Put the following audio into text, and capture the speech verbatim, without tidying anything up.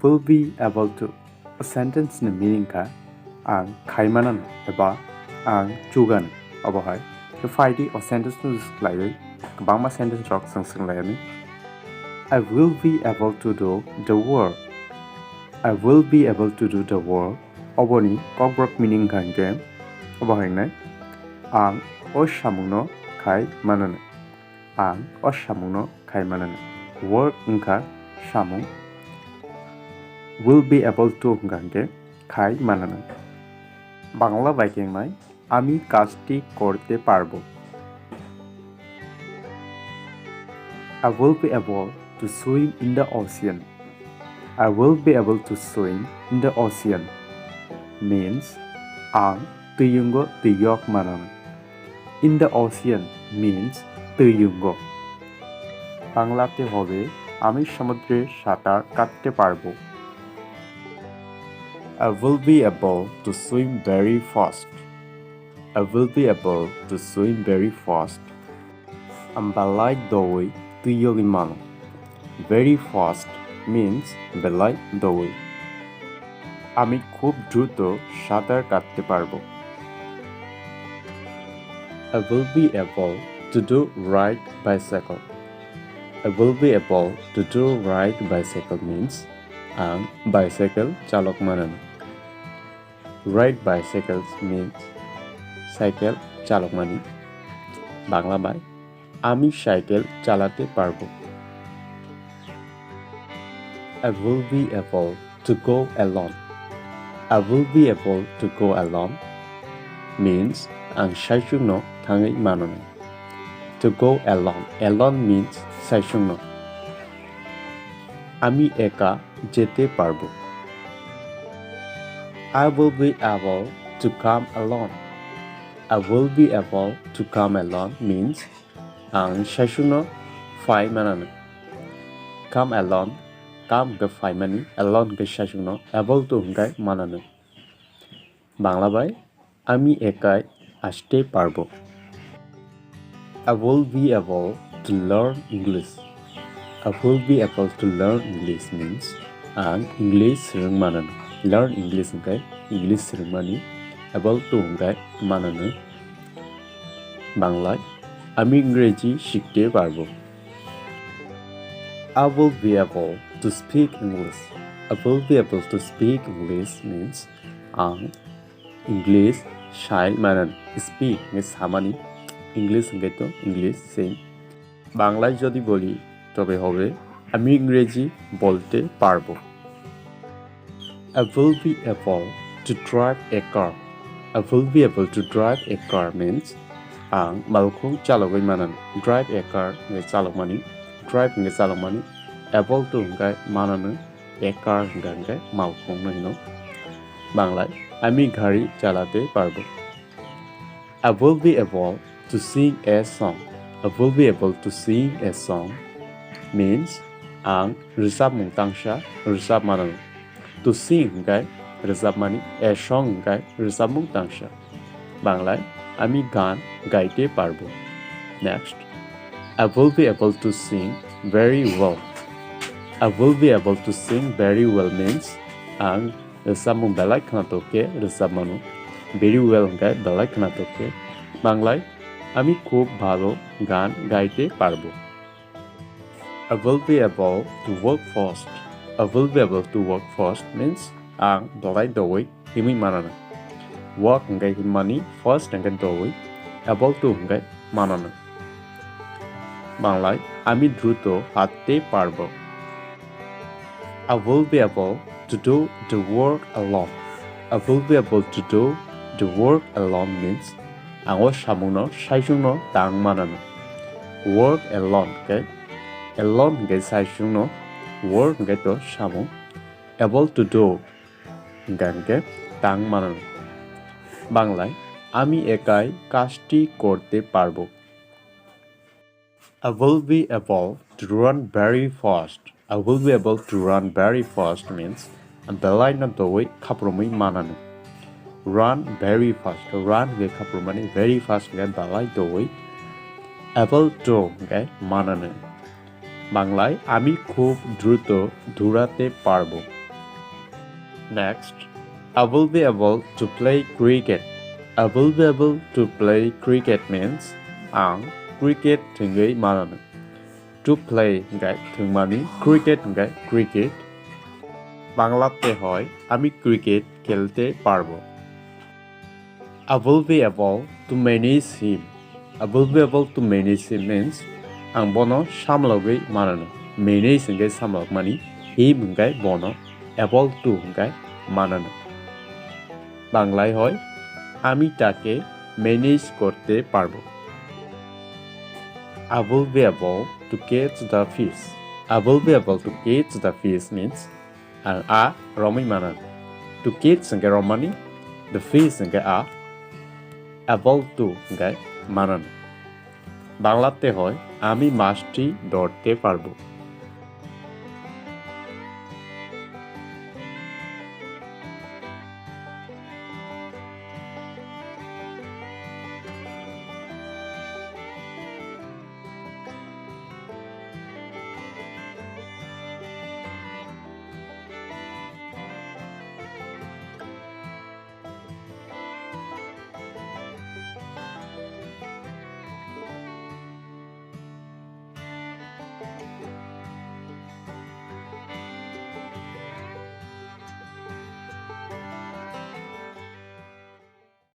Will be able to. O sentence ni meaning kha ang khai manano eba ang chugan. Obo hai khe phaidi o sentence no use khlaiwi kwbangma sentence rok chwng swng lai ani. I will be able to do the work. I will be able to do the work. Oboni kokborok meaning kha hwnkhe obo hai wngnai, ang o samungno khai manano. Ang o samungno khai manano. Work wngkha samung. Will be able to wngkha hwnkhe khai manano. Bangla bai khe wngnai, আমি কাজটি করতে পারবো। I will be able to swim in the ocean. I will be able to swim in the ocean means ang twiyungo twiyok manano. In the ocean means twiyungo. বাংলাতে হবে আমি সমুদ্রে সাঁতার কাটতে পারবো। I will be able to swim very fast. I will be able to swim very fast. Ang belai doui twiyogwi mano. Very fast means belai doui. আমি খুব দ্রুত সাঁতার কাটতে পারবো। I will be able to do ride bicycle. I will be able to do ride bicycle means ang bicycle chalok manano. Ride bicycles means cycle chalokmani. Bangla bai, আমি সাইকেল চালাতে পারবো। I will be able to go alone. I will be able to go alone means ang saichungno thangwi manano. To go alone. Alone means saichungno. আমি একা যেতে পারবো। I will be able to come alone. I will be able to come alone means ang saichungno phai manano. Come alone, come hwnkhe phaimani, alone hwnkhe saichungno, able to hwnkhe manano. Bangla bai, আমি একাই আসতে পারবো। I will be able to learn English. I will be able to learn English means ang English swrwng manano. Learn English hwnkhe English swrwngmani. Able to hwnkhe manano. Banglai, আমি ইংরেজি শিখতে পারবো। I will be able to speak English. I will be able to speak English means ang English sai manan, speak hwnkhe samani, English hwnkhe to English same. বাংলায় যদি বলি তবে হবে আমি ইংরেজি বলতে পারবো। I will be able to drive a car. I will be able to drive a car means ang malkhung chalogwi manano. Drive a car hwnkhe chalokmani, drive hwnkhe chalokmani, able to hwnkhe manano, a car hwnkhe hwnkhe malkhungno hino. Banglai, আমি গাড়ি চালাতে পারবো। I will be able to sing a song. I will be able to sing a song means ang rwchapmung tangsa rwchap manano. To sing hwnkhe rwchapmani, a song hwnkhe rwchapmung tangsa. Banglai, আমি গান গাইতে পারবো। Next, I will be able to sing very well. I will be able to sing very well means ang rwchapmung belai khwnatok khe rwchap mano. Very well hwnkhe belai khwnatok khe. Banglai, আমি খুব ভালো গান গাইতে পারবো। I will be able to walk fast. I will be able to walk fast means ang belai doui himwi manano. Walk hwnkhe himmani, fast hwnkhe doui, able to hwnkhe manano. Banglai, আমি দ্রুত হাঁটতে পারবো। I will be able to do the work alone. I will be able to do the work alone means ang o samungno saichungno tang manano. Work alone hwnkhe, alone hwnkhe saichungno, work hwnkhe to samung, able to do hwnkhe hwnkhe tang manano. Banglai, আমি একাই কাজটি করতে পারবো। I will be able to run very fast. I will be able to run very fast means ang belai no doui khaprumwi manano. Run very fast. Run hwnkhe khaprumani, very fast hwnkhe belai doui. Able to hwnkhe manano. বাংলায় আমি খুব দ্রুত দৌড়াতে পারবো। Next, I will be able to play cricket. I will be able to play cricket means ang cricket thwngwi manano. To play hwnkhe thwngmani, cricket hwnkhe cricket. বাংলাতে হয় আমি ক্রিকেট খেলতে পারবো। I will be able to manage him. I will be able to manage him means ang bono samlogwi manano. Manage hwnkhe samlokmani, him hwnkhe bono, able to hwnkhe manano. বাংলায় হয় আমি তাকে ম্যানেজ করতে পারবো। I will be able to catch the fish. I will be able to catch the fish means ang a romwi manano. To catch hwnkhe romani, the fish hwnkhe a, able to hwnkhe manano. বাংলাতে হয় আমি মাছটি ধরতে পারবো।